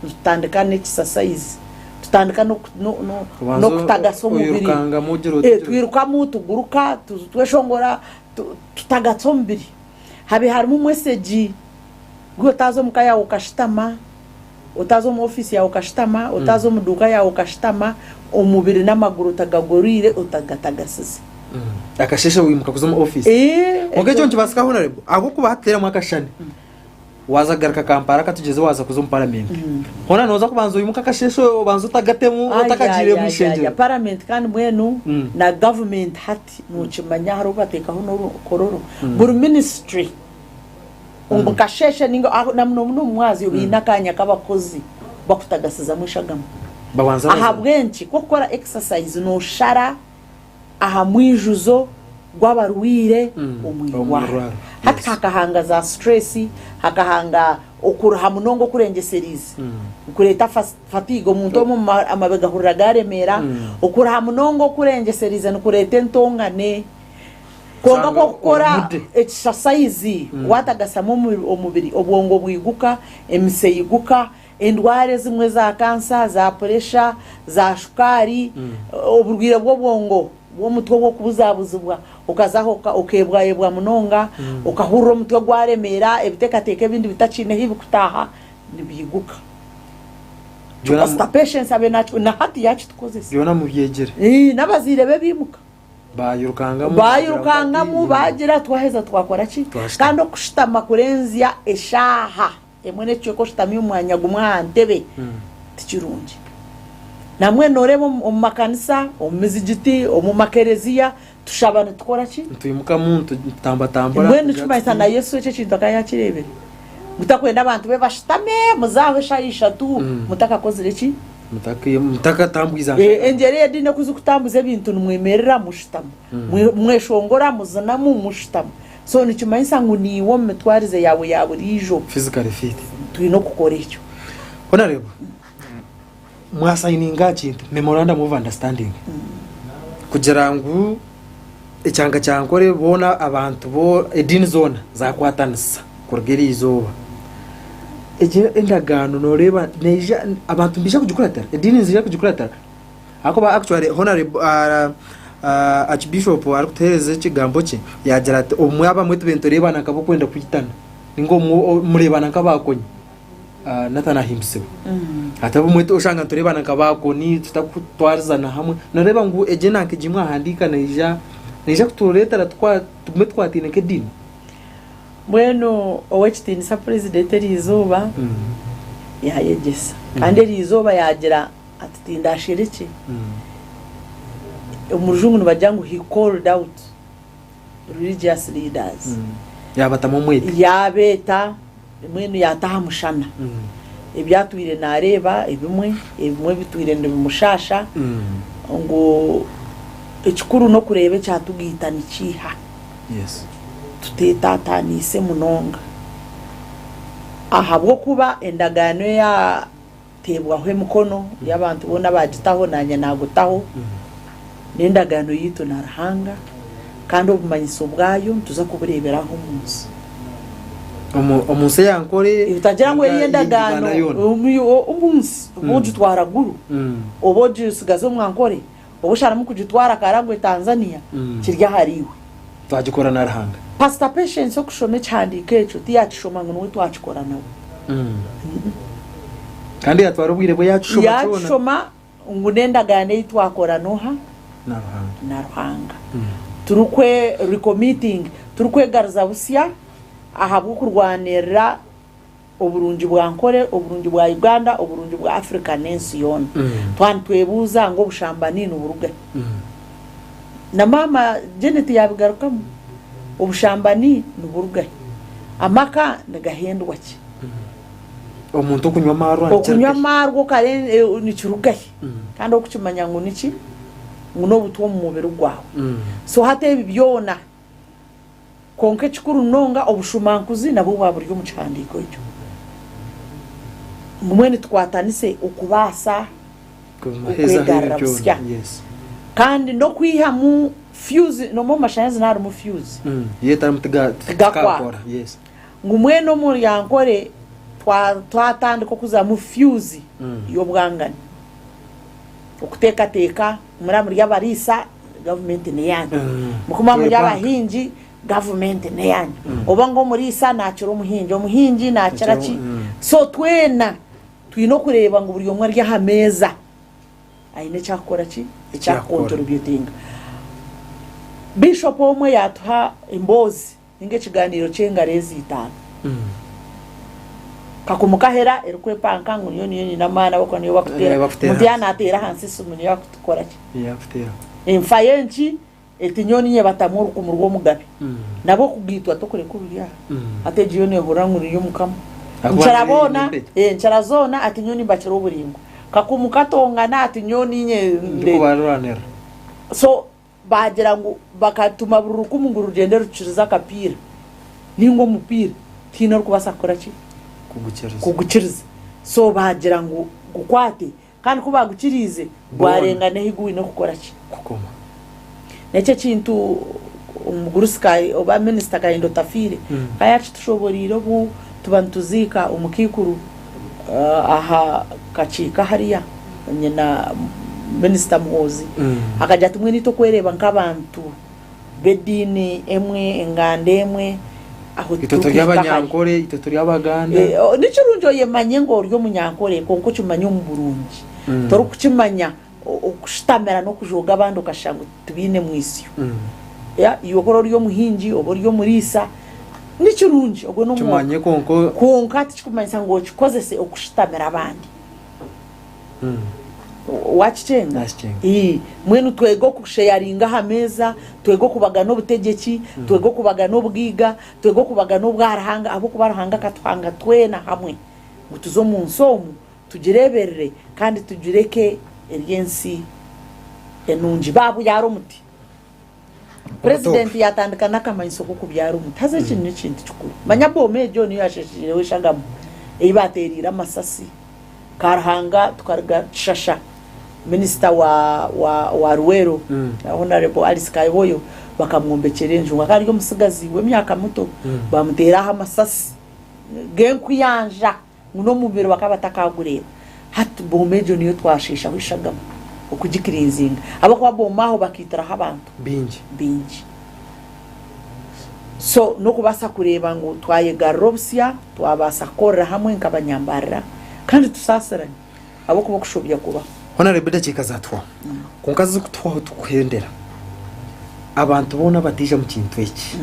nitutandika n'ekisasayizi, tutandika Obanza n'okutagasa omubiri. oirukangamu ogira oti gira oti. Twirukamu, tuguruka, tweshongora, tutagatsa omubiri. Habe harimu mwesegi, gwe otaaza omu ka yaawe okashutama, Otaaza omu ofiisi yaawe okashutama, otaaza omu duuka yaawe okashutama, omubiri n'amaguru otagagoroire, otagatagasize. Akasheeshe waimuka kuza omu ofiisi. Kwonka ekyo nikibaasika Honourable, ahabw'okuba hati teeramu akashushani, waaza kugaruka Kampala katugyeze waaza kuza omu paramenti, hoona nooza kubanza oimuke akasheeshe obanze otagatemu otakagiire omu ishengyero. Paramenti kandi mbwenu na gavumenti hati nookimanya hariho obu bateekaho n'orukororo, buri minisitule. Omu kasheeshe nainga na munomuno omu mwazyo baine akaanya k'abakozi bakutagasizamu eshagama. Babanza baza. Ahabw'enki? Ku orikukora exercise nooshara aha mwijuzo gw'abarwaire omu irwariro. Hati hakahanga za stress, hakahanga okuruha munonga okurengyesereize nikureeta fatigue, omuntu omwe amabega ahurira gaaremeera. Okuruha munonga okurengyesereize nikureeta entongane. Kwonka ku orikukora ekisasayizi waatagasamu omubiri, obwongo bwiguka, emitsi eyiguka, endwara ezimwe za kansa, za puresha, za shukaari, oburwaire bw'obwongo bw'omutwe obw'okubuzabuzibwa, okaza aho okeebwayebwa munonga, okahurira omutwe gwaremeera, ebiteekateeko ebindi bitakiine ahu birikutaaha, nibiiguka. Pasita Patience abe na hati yaakitukozesa. Byona mubyegyere. N'abazaire be baimuka. Baayirukangamu Baayirukangamu baagira twaheza twakora ki? Kandi okushutama kurenzya eshaaha emwe n'ekicweka oshutami omu mwanya gumwe aha ntebe tikirungi. Nambwenu nooreeba omu makanisa, omu mizigiti, omu makereziya tushaba nitukora ki? Nitwimukamu nitutambatambura. Mbwenu nikimanyisa na Yesu ekyo ekintu akaba yaakireebire ngu takwenda abantu be bashutame muze aho eshaaha ishatu mutakakozire ki? Mutakatambwiza nshagama. Engyera ey'ediini oku zikutambuza ebintu nimwemerera mushutama, mweshongora muzinamu mushutama. So nikimanyisa ngu naiwe omu mitwarize yaawe ya buriijo Physically fit. twine okukora ekyo. Honourable, mwasayininga aha kintu memorandum of understanding kugira ngu ekyanga kya Ankole boona abantu bo ediini zoona zakwatanisa kuruga eri izooba. Egyo endagaano noreeba neija abantu nibaija kugikuratira? Ediini niziija kugikuratira? Ahakuba actually Honourable Archbishop arikutuheereza ekigambo kye yaagira ati obumwe abamwe tube nitureebana nk'ab'okwenda kwitana ninga obumwe mureebana nk'abaakonyi. Nathan ahimbisibwe. Hati obumwe oshanga nitureebana nk'abaakoni tutarikutwarizana hamwe. Nooreeba ngu egyo enanka egi mwahandiika neija neija kutureetera tugume tukwataine nk'ediini? Mbwenu ow'ekitiinisa Purezidenti eriizooba yaayegyesa kandi eriizooba yaagira ati tindasherekye. Omu rujungu nibagira ngu he called out religious leaders. Yaabatamu omwete. Yaabeeta mbwenu yaata aha mushana ebi atwire naareeba ebimwe, ebimwe bitwire nibimushaasha ngu ekikuru n'okureeba ekyatugaita nikiiha. Tuteetaataaniise munonga ahabw'okuba endagaano eya Teebwaho emikono y'abantu boona abaagitaho, naanye naagutaho. N'endagaano yaitu na Ruhanga, kandi obumanyiso bwayo nituza kubureebera aha omu nsi. Omu nsi eya Nkore Otagira ngu eriyo endagaano omu nsi, oba ogitwara Gulu, oba ogisigaza omwa Nkore, oba osharamu kugitwara Karagwe, Tanzania, kiri ahariiwe. Twagikora na Ruhanga. Pastor Patience okushoma ekihandiiko ekyo tiyakishoma ngu niwe twakikora nawe. Kandi yatwara obwire bwe yakishoma kyona. Yakishoma ngu n'endagaano ei twakora n'oha? Na Ruhanga. Na Ruhanga. Turikwe recommitting, turikwegaruza busya ahabw'okurwanirira oburungi bwa Nkore, oburungi bwa Uganda, oburungi bwa Africa n'ensi yoona. Twaba nitwebuuza ngu obushambani niburuga hi? Na maama Janet yaabigarukamu, obushambani niburuga hi? Amaka nigahendwa ki? Omuntu okunywa amaarwa Okunywa nikiruga hi? amaarwa okare nikiruga hi? Kandi orikukimanya ngu niki? Ngu n'obutwa omu mubiri gwawe. So hati ebi byona. Kwonka ekikuru munonga, obushumankuzi nabwo bwaba buri omu kihandiiko ekyo. Ngu mbwenu tukwatanise okubaasa okwegarura busya. Kandi n'okwihamu fuse, noomanya omu mashanyarazi niha harimu fuse, tigakwaka. Ngu mbwenu omu Ryankore twatandika okuzamu fuse y'obwangani. Okuteekateeka muraba muri abariisa, gavumenti n'eyaanyu. Mukuma muri abahingi, gavumenti n'eyaanyu. Oba ngu omuriisa naakira omuhingi, omuhingi naakira ki? So twena twine okureeba ngu buri omwe ari aha meeza aine eki arikukora ki? Eki arikukontributinga. Biishopu omwe yaatuha emboozi Ninga ekiganiiro ky'engaro ezi itaano. Kakumu kahera erikwepanka ngu niyo niyo nyine amaani ahabw'okuba niyo bakuteera. Omuntu yaaba naateera ahansi esimu niyo akukora ki? Enfa y'enki eti nyowe niinye batamu orukumu rw'omugabe. Nabwo okugaitwa tokureka oruri aha. Hati egi yo neehurira ngu niyo mukama. Nkira boona, nkira zoona ati nyowe nimbakira oburaingwa. Kakumu katongana ati nyowe niinye. So Baagira ngu bakatuma buri rukumu ngu rugyende rukirize akapiira nainga omupiira, tihaine orikubaasa kukora ki? Kugukiriza. So baagira ngu gukwate, kandi ku baagukiriize gwarenga n'ahi gwine kukora ki? Kukoma. N'ekyo ekintu omugurusi oba minisita Kahinda Otafiire ka yaakitushoboreire obu tuba nituziika omukaikuru aha kakiiko hariya nyina minisita Muhoozi akagira ati mbwenu itwe okwereeba nk'abantu b'ediini emwe, enganda emwe aho Itwe turi titurikuhika hare. Abanyankore, itwe turi Abaganda. Ni kirungi oyemanye ngu ori Omunyankore kwonka okimanye omu burungi. Torikukimanya okushutamira n'okujooga abandi okashusha ngu tibaine mwisyo. Iwe ku ori omuhingi oba ori omuriisa ni kirungi ogwo n'omwoga. Kimanye kwonka. Kwonka tikikumanyisa ngu okikozese okushutamira abandi. Waakikyenga? Naakikyenga. Ii. Mbwenu twege okusheyaringa aha meeza, twege okubagana obutegyeki, twege okubagana obugaiga, twege okubagana obwa Ruhanga ahabw'okuba Ruhanga akatuhanga twena hamwe ngu tuze omu nsi omu. tugireeberere kandi tugireke eri ensi enungi. Baabyara omuti. Purezidenti yaatandika n'akamanyiso k'okubyara omuti. Haza eki n'ekintu kikuru. Manya booma egyo niyo yaasheshiireho eshagama ei baateereire amasasi. Karuhanga tukaruga Kishasha, minisita wa wa wa Luweero, Honourable Alice Kayoboyo bakamwombekyera enju. Ngu akaba ari omutsigazi w'emyaka mito, baamuteera aho amasasi g'enkuyanja. Ngu n'omubiri bakaba batakagureeba. Hati booma egyo niyo twasheeshaho eshagama okugikirinzinga ahabw'okuba booma aho bakaitiraho abantu Baingi. baingi. So n'okubaasa kureeba ngu twayegarura obusya, twabaasa kukorera hamwe nk'abanyambarira kandi tusaasirane ahabw'okuba okushobya kubaho. Honourable edakiika zatuhwaho kwonka zirikutuhwaho tukuhendera abantu boona abataija mu kintu eki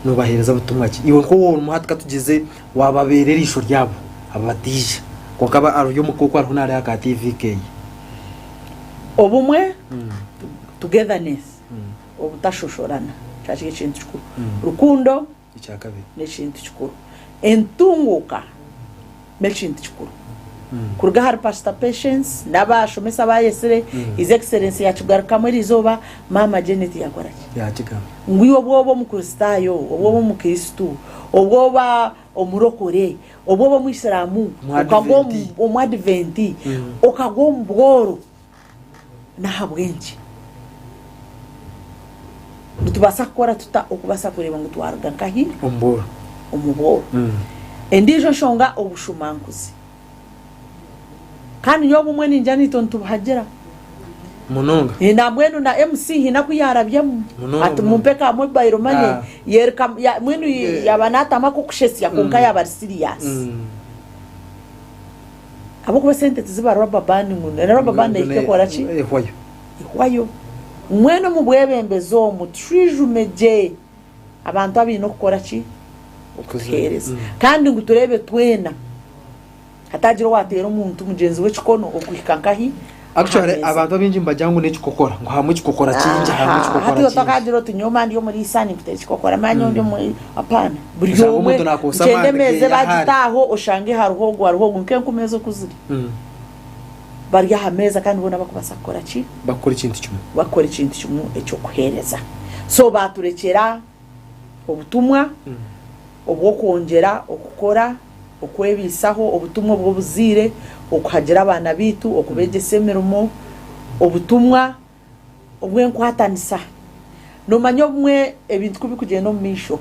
nobahereza butumwa ki? Iwe nk'owu orimu hati katugyeze Waababeera eriisho ryabo abo bataija, kwonka aba ari omuka okwo ariho naareeba ka TV keeye. Obumwe, togetherness, obutashoshorana kyaba kiri ekintu kikuru. Rukundo Ekyakabiri. n'ekintu kikuru. Entunguuka n'ekintu kikuru. Kuruga ahari Pastor Patience n'abashomesa abayetsire, His Excellency yakigarukamu eriizooba, Maama Janet yakora ki? Yaakigamba. Ngu iwe obu oba Omukristaayo, obu oba Omukristo, obu oba Omurokore, obu oba Omwisiraamu, okagwa omu, Omuadiventi, okagwa omu bworo, n'ahabw'enki? Nitubaasa kukora tuta okubaasa kureeba ngu twaruga nkahi? Omu bworo. Omu bworo. Endiijo nshonga, obushumankuzi. Kandi nyowe obumwe ningira naitwe nitubuhagira. Munonga. Nambwenu na MC haine aku yaarabyemu. Munonga, Ati munonga. mumpe ka mobile money. Ah. Yereka, ya, mbwenu yaaba naatamu ak'okushesya kwonka yaaba ari serious. Ahabw'okuba esente tiziba rubber band ngu na rubber band ehika ekora ki? Ehwayo. Ehwayo. Mbwenu omu bwebembezi omu tushwijume gye abantu abaine okukora ki? Okutuheereza. Kandi ngu tureebe twena hatagira owaateera omuntu mugyenzi we ekikono okuhika nkahi? Aha Actually meeza. abantu abaingi nibagira ngu n'ekikokora ngu harimu ekikokora kingi harimu Aha, ekikokora hati kingi. otakagira oti nyowe mba ndi omuriisa ninkuteera ekikokora manya nyowe ndi omu apaana. Buri Oshange omwe omuntu naakozesa nkyenda amaani emeeza geeye ahari. ebagitaaho oshange hariho ogu hariho ogu nk'enkumu ezo oku ziri. Bari aha meeza kandi boona bakubaasa kukora ki? Bakukora ekintu kimwe. Bakukora ekintu kimwe eky'okuheereza. So baaturekyera obutumwa obw'okwongyera okukora, okwebaisaho, obutumwa obw'obuzaire, okuhagira abaana baitu, okubeegyesa emirimo, obutumwa obw'enkwatanisa. Noomanya obumwe ebintu ku birikugyenda omu maisho,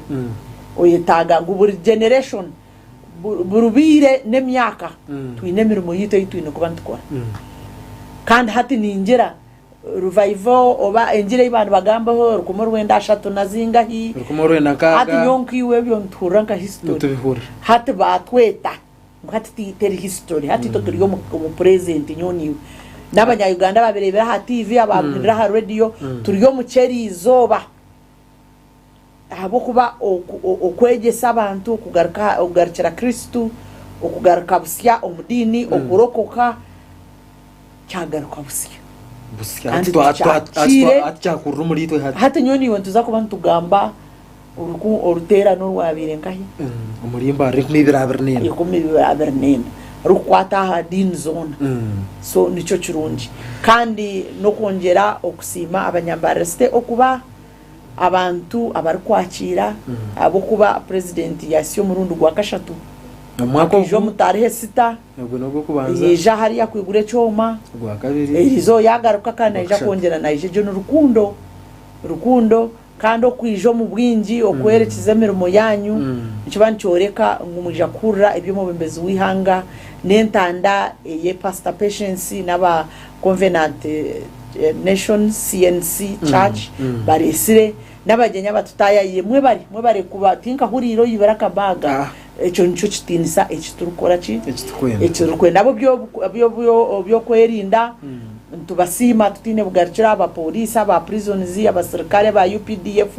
oyetaaga ngu buri generation, buri bwire n'emyaka twine emirimo yaitu ei twine kuba nitukora. Kandi hati ningira Revival oba engiri ei baanibagambaho rukumi orwenda ashatu na zingahi. 1960. Hati nyowe nkaiwe ebyo nituhurira nka history. Nitubihurira. Hati baatweta ngu hati ti teri history hati itwe turi omu omu present nyowe naiwe. N'abanya Uganda ababireebire aha TV ababihurira aha radio turi omu ky'eriizooba. Ahabw'okuba oku okwegyesa abantu okugaruka okugarukira Kristo, okugaruka busya omu diini, okurokoka, kyagaruka busya. Busya. Kandi Hati twa- twa- hati twa- tukyakiire. hati kyakurira omuri itwe hati. Hati nyowe naiwe nituza kuba nitugamba oruku oruteerane orwabaire nkahi? Omuri Mbarara 2024. 2024 rurikukwata aha diini zoona. So nikyo kirungi. Kandi n'okwongyera okusiima abanyambarara site okuba abantu abarikwakiira ahabw'okuba purezidenti yaasya omurundi gwa kashatu. Omwaka Akaija ogu omu taariha esita, ogwo n'ogw'okubanza, yaija hariya kwigura ekyoma, ogwakabiri, erizooba yaagaruka kandi naija Ogwakashatu. kwongyera naija. Egyo ni rukundo, rukundo kandi okwija omu bwingi okwerekyeza emirimo yaanyu nikiba nikyoreka ngu mwija kuhurira eby'omwebembezi w'eihanga n'entanda eye Pastor Patience n'aba Covenant Nations, CNC, Church bareetsire n'abagyenyi abatutaayaayire. Mwebare, mwebare kuba tinkahuriire oibire akabaaga. Ekyo nikyo kitiinisa eki turikukora ki? Eki turikwenda. Eki turikwenda. Ab'eby'okwerinda nitubasiima tutaine bugarukiro, abapooriisi, aba prisons, abasirikare ba UPDF,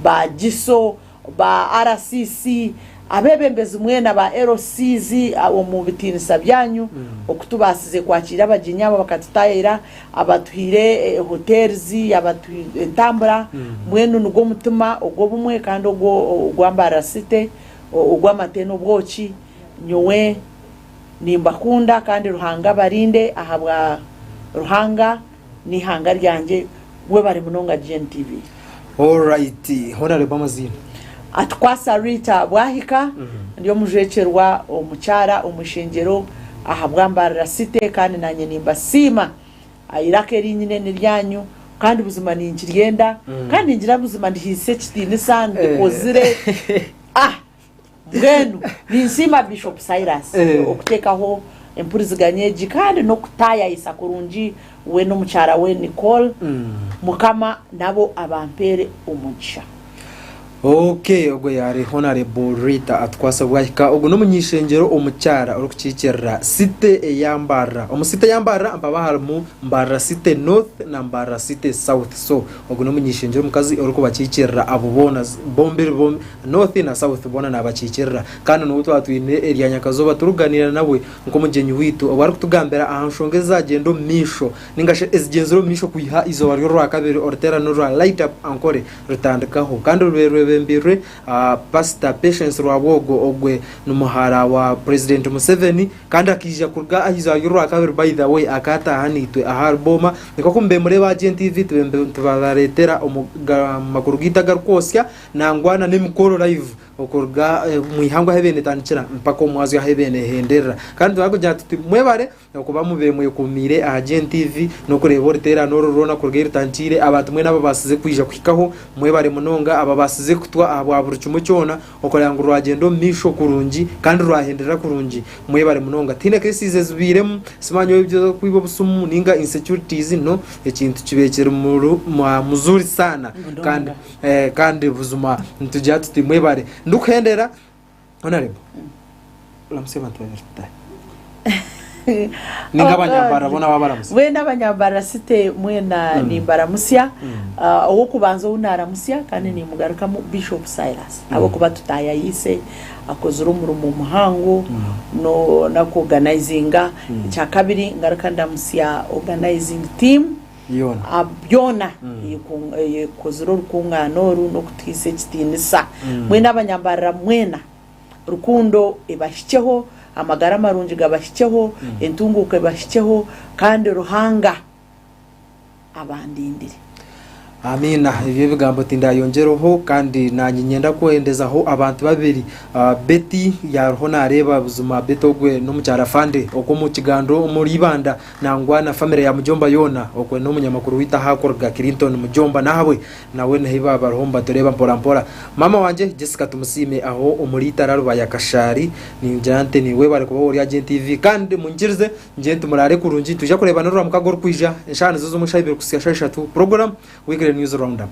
ba GISO, ba RCC, abeebembezi mwena ba LCs omu bitiinisa byanyu okutubaasize kwakiira abagyenyi aba bakatutaayayira, abatuhaire hotels, abatuhaire entambura, mbwenu nigwo mutima ogw'obumwe kandi ogwa Mbarara City, ogw'amate n'obwoki. Nyowe. Nimbakunda kandi Ruhanga abarinde ahabwa Ruhanga n'eihanga ryangye. Webare munonga GNTV. Alright, Honourable amaziina? Atukwasa Rita Bwahika, ndi omujwekyerwa omukyara omu ishengyero ahabwa Mbarara City kandi nanye nimbasiima. Eiraka eri nyine niryanyu kandi buzima ninkiryenda kandi ningira buzima ndihaise ekitiinisa ndikozire. Ah! Mbwenu ninsiima Bishop Silas okuteekaho empuriziganya egi kandi n'okutaayayisa kurungi we n'omukyara we Nicole. Mukama nabo abampeere omugisha. Ok ogwo yaari Honarebo Rita Atukwase Bwahika. Ogu n'omuny'eishengyero omukyara orikukiikirira City eya Mbarara. Omu City eya Mbarara mpaba harimu Mbarara City North na Mbarara City South. So ogu n'omuny'eishengyero omukazi orikubakiikirira abo boona bombiri North na South boona naabakiikirira. Kandi n'ou twaba twine erya nyakazooba turikuganiira nawe nk'omugyenyi waitu obu arikutugambira aha nshonga ezizagyenda omu maisho ninga shi ezigyenzire omu maisho kwiha eizooba ry'orwakabiri oruteerane orwa Light Up Ankole rutandikaho. Kandi rube rwebembeirwe Pasita Patience Rwabwogo ogwe ni muhara wa Purezidenti Museveni kandi akaija kuruga aha izooba ry'orwakabiri by the way akaataaha naitwe aha Booma. Nikwo ku mube mureeba aha GNTV tube nitubareetera omu makuru gaitu agarikwotsya. Nangwa na n'emikoro live okuruga omu ihangwe ahu ebaire netandikira mpaka omu mwazyo ahu ebaire nehenderera. Kandi nitubaasa kugira tuti mwebare okuba mubaire mwekuumiire aha GNTV n'okureeba oruteerane oru rwona kuruga ahi rutandikiire. Abantu mwena ababaasize kwija kuhikaho mwebare munonga, ababaasize kutwa ahabwa buri kimwe kyona okureba ngu rwagyenda omu maisho kurungi kandi rwahenderera kurungi mwebare munonga. Tihaine cases ezibairemu simanya eby'okwiba obusimu ninga insecurities no ekintu kibaire kiri muzuri sana kandi. Kandi buzima nitugira tuti mwebare. Ndikuhendera Honourable, oramutsye abantu babiri tutahe. Ninga abanyambarara boona wabaramutsya. Mbwenu abanyambarara city mwena nimbaramutsya. Ow'okubanza ou naaramutsya kandi nimugarukamu Bishop Silas ahabw'okuba tutaayayiise akozire omurimo muhango n'oku organizinga. Ekyakabiri ngaruka ndamutsya organizing team. Yoona. Byona eyekozire orukungaano oru n'okutuhaisa ekitiinisa. Mwena abanyambarira mwena, rukundo ebahikyeho, amagara marungi gabahikyeho, entunguuka ebahikyeho, kandi Ruhanga abandindire. Amiina ebyo ebigambo tindayongyereho kandi nanye nyenda kwendezaho abantu babiri Betty yariho nareeba buzima Betty ogwe nomukyara afande okwo omukigando omuri Ibanda Nangwa na famire ya Mujomba yoona, okwe n'omunyamakuru waitu aha kuruga Clinton Mujomba nahabwe nawe nihi baaba bariho nibatureeba mpora mpora. Maama wangye Jessica Tumusiime aho omuri Itara Rubaya Kashaari ningira nti niiwe webare kuba ori aha GNTV kandi munyikirize ngire nti muraare kurungi nitwija kureebana orwamukaga orukwija eshaaha nizo zimwe eshaaha ibiri kuhitsya shaaha ishatu puroguramu Weekly News Roundup.